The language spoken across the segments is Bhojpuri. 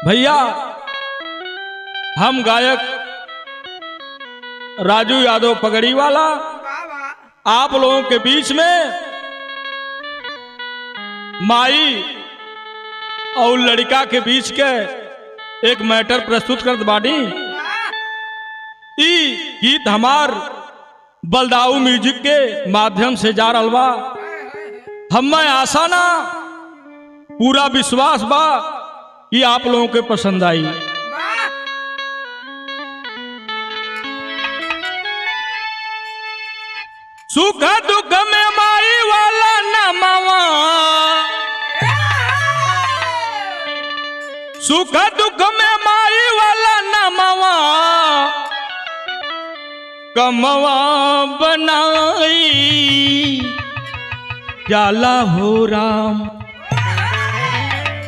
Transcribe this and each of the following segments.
भैया हम गायक राजू यादव पगड़ी वाला आप लोगों के बीच में माई और लड़का के बीच के एक मैटर प्रस्तुत करत बानी। ई गीत हमार बलदाऊ म्यूजिक के माध्यम से जा रहल बा। हमें आशा ना पूरा विश्वास बा कि आप लोगों के पसंद आई। सुख दुख में माई वाला नमवा, सुख दुख में माई वाला नमवा, कमवा बनाई जाला हो राम।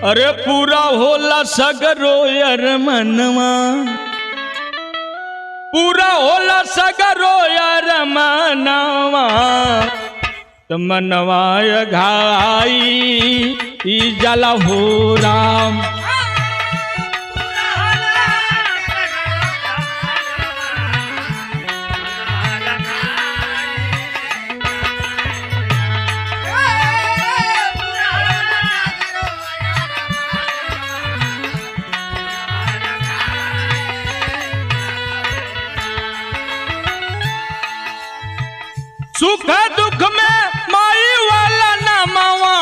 अरे पूरा होला सगरो यार मनवा, पूरा होला सगरो यार मनवा, त मनवा घाई ई जाला हो राम। सुख दुख में माई वाला नमवा,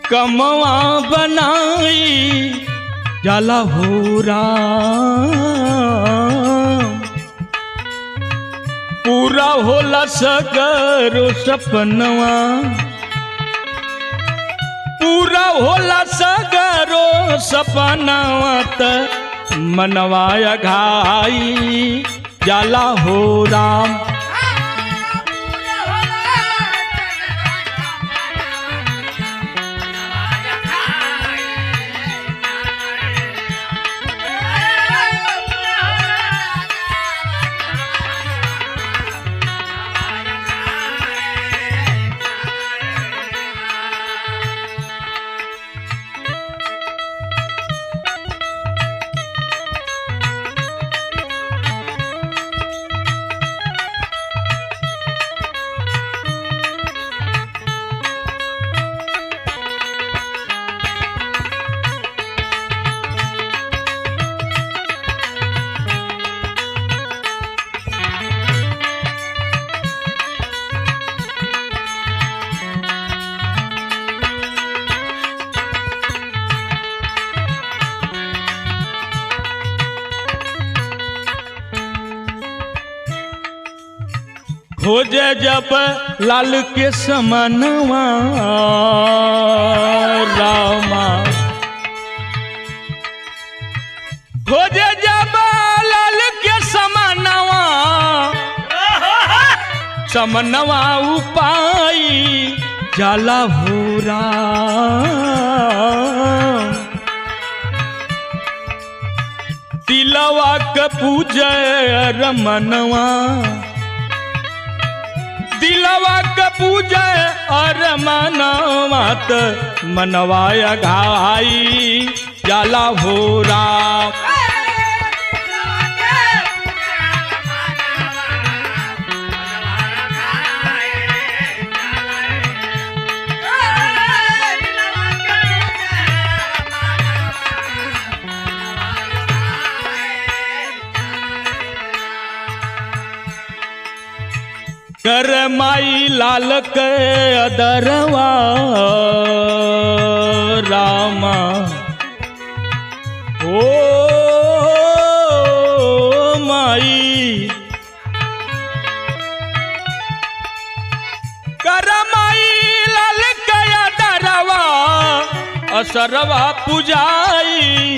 कमवा बनाई जाला हो राम। पूरा होला सगरो सपनवा, पूरा होला सगरो सपनवा, त मनवा घाई जाला हो राम। खोजे जब लाल के समानवा रामा, खोजे जब लाल के समानवा, समनवा उपाई जाला हो राम। तिलवा के पूजे रमनवा, दिलवा के पूजे और मनवा, त मनवाय घाई जाला हो राम। कर माई लाल के अदरवा रामा, ओ माई, कर माई लाल के अदरवा, असरवा पुजाई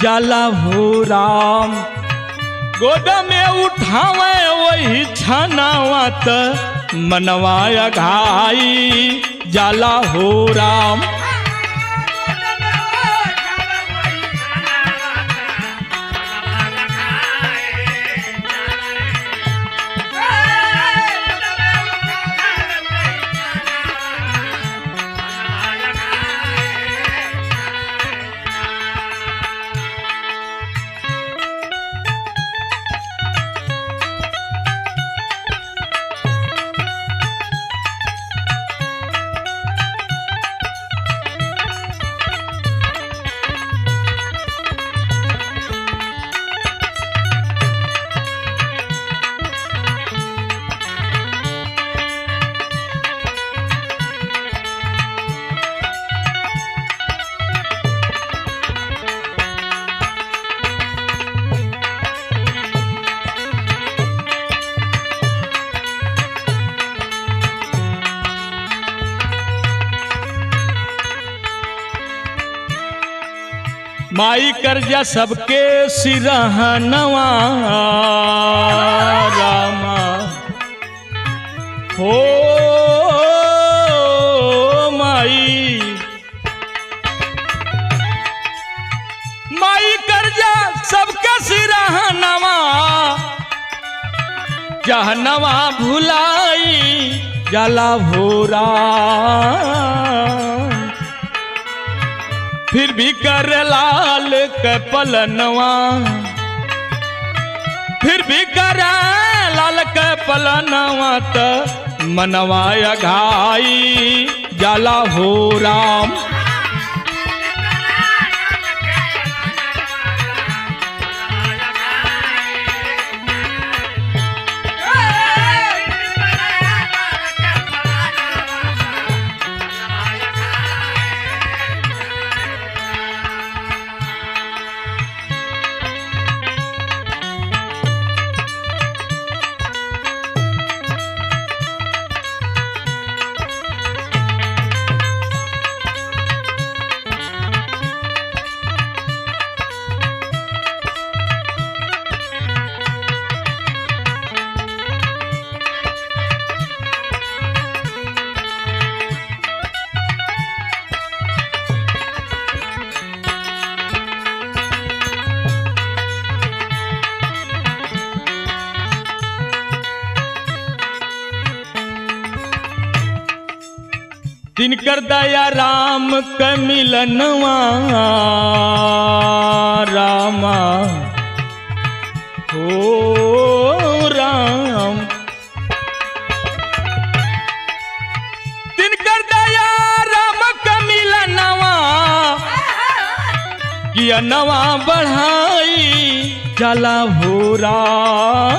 जाला हो राम। गोद में उठावे वही छनावा, त मनवाया घाई जाला हो राम। माई कर्जा सबके सिरहनवा रामा हो माई। माई कर्जा सबके सिरहनवा जहनवा भुलाई जला भोरा। फिर भी कर लाल के पलनवा, फिर भी कर लाल के पलनवा त मनवा अघाई जाला हो राम। दिनकर दया राम के मिलनवा रामा हो राम। दिनकर दया राम के मिलनवा किया नवा बढ़ाई जला हो राम।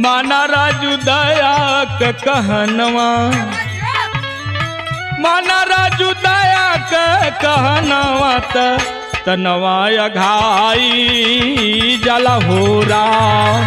माना राजू दया के कहनवा, माना राजू दया के कहनवा त तनवा अघाई जला हो राम।